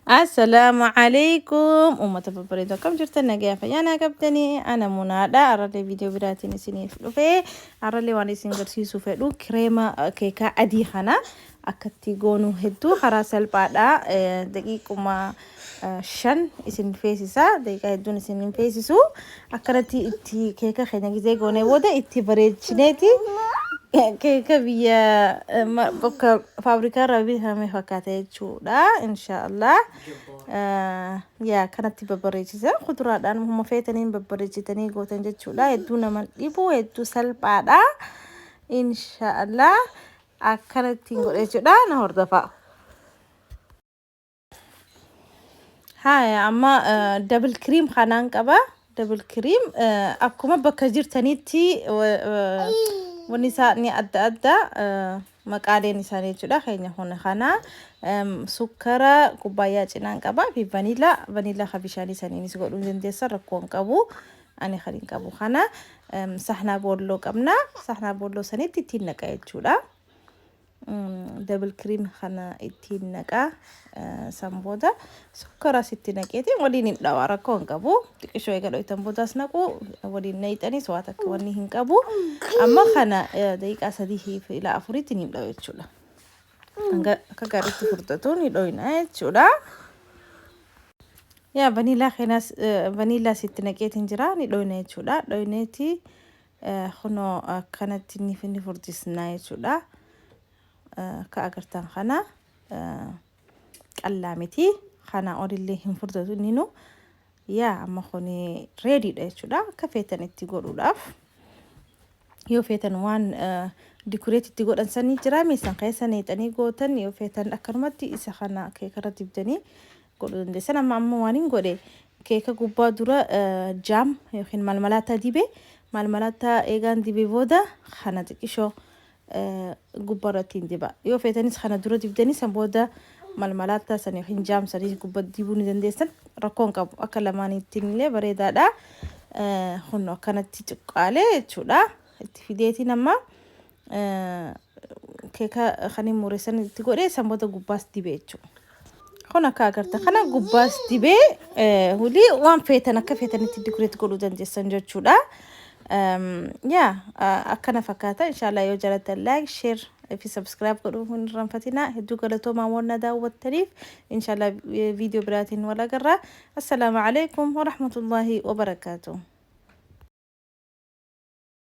Assalaamu alaikum uummata babbareedoo, akkam jirtan? Nagayaa, fayyaa qabdanii? Ana Munaadha. Arrallee viidiyoo biraatiin isiniif dhufe. Arrallee waan isin garsiisuu fedhu kireema keekaa adii kana akkatti goonuu hedduu karaa salphaadha. Daqiiquma 5 isin feesisa, daqiiqaa hedduun isin hin feesisu. Akkanatti itti keeka keenya gizee goonee booda itti bareechineeti keeka biyya bakka faabrikaa irraa bitame fakkaata jechuudha, inshaallah. Yaa, kanatti babbareechisa, kuduraadhaan humna feetaniin babbareechitanii gootan jechuudha. Hedduu nama dhibu, hedduu salphaadha. Inshaallah akkanatti godhe jechuudha. Na hordofaa. Haya, amma double cream kanaan qaba. Double cream akkuma bakka jirtanitti wanni isaa ni adda adda maqaaleen isaanii jechuudha. Keenya kun kana sukkara kubbaayyaa cinaan qaba fi vanilla. Vanilla ka bishaanii saniinis godhuu ni dandeessa, rakkoo hin qabu. Ani kan hin qabu kana sahnaa boolloo qabna. Sahnaa boolloo sanitti ittiin naqa jechuudha. Double cream kana ittiin naqaa, san booda sukkaras itti naqeetiin waliin hin dhawaa, rakkoo hin qabu. Xiqqishoo eega dhoytan boodaas naqu, waliin naqxanis waa takka wanni hin qabu. Amma kana daqiiqaa 3 ila 4tti ni dhawu jechuudha. Hanga akka gaariitti furdatu ni dhoyna jechuudha. Yaa, vanilla keenas vanillaas itti naqeetiin jira, ni dhoyna jechuudha. Dhoyneeti kunoo akkanatti ni furdisnaa jechuudha. Akka agartan kana qallaa miti. Kana olillee hin furdatu inninu. Yaa, amma kuni ready dha jechuudha. Akka feetan itti godhuudhaaf. Yoo feetan waan decorate itti godhan sanii jira, meeshaan keessa neexanii gootan. Yoo feetan akkanumatti isa kana keeka irra dibdanii godhuu dandeessan. Amma waan hin godhe, keeka gubbaa dura jam yookiin malmalaataa dibe. Malmalaataa eegaan dibe booda kana xiqqishoo gubbaa irratti hin diba. Yoo feetanis kana dura dibdanii san booda malmalaataa san yookiin jam sanii gubbaa dibuu ni dandeessan, rakkoo hin qabu. Akka lamaanittiin illee bareedaadha. Kun akkanatti cuqqaalee jechuudha. Itti fideetiin amma keeka kan hin mureessan itti godhee san booda gubbaas dibe jechuudha. Kun akka agartan kana gubbaas dibee hulii waan feetan akka feetanitti decorate godhuu dandeessan jechuudha. Yaa, akkana fakkaata. Inshaallah yoo jaallattan like, share fi subscribe godhuu hin irraanfatinaa. Hedduu galatoomaa waan na daawwattaniif. Inshaallah viidiyoo biraatiin wal agarra. Assalaamu alaikum warahmatullaahi wabarakaatuh.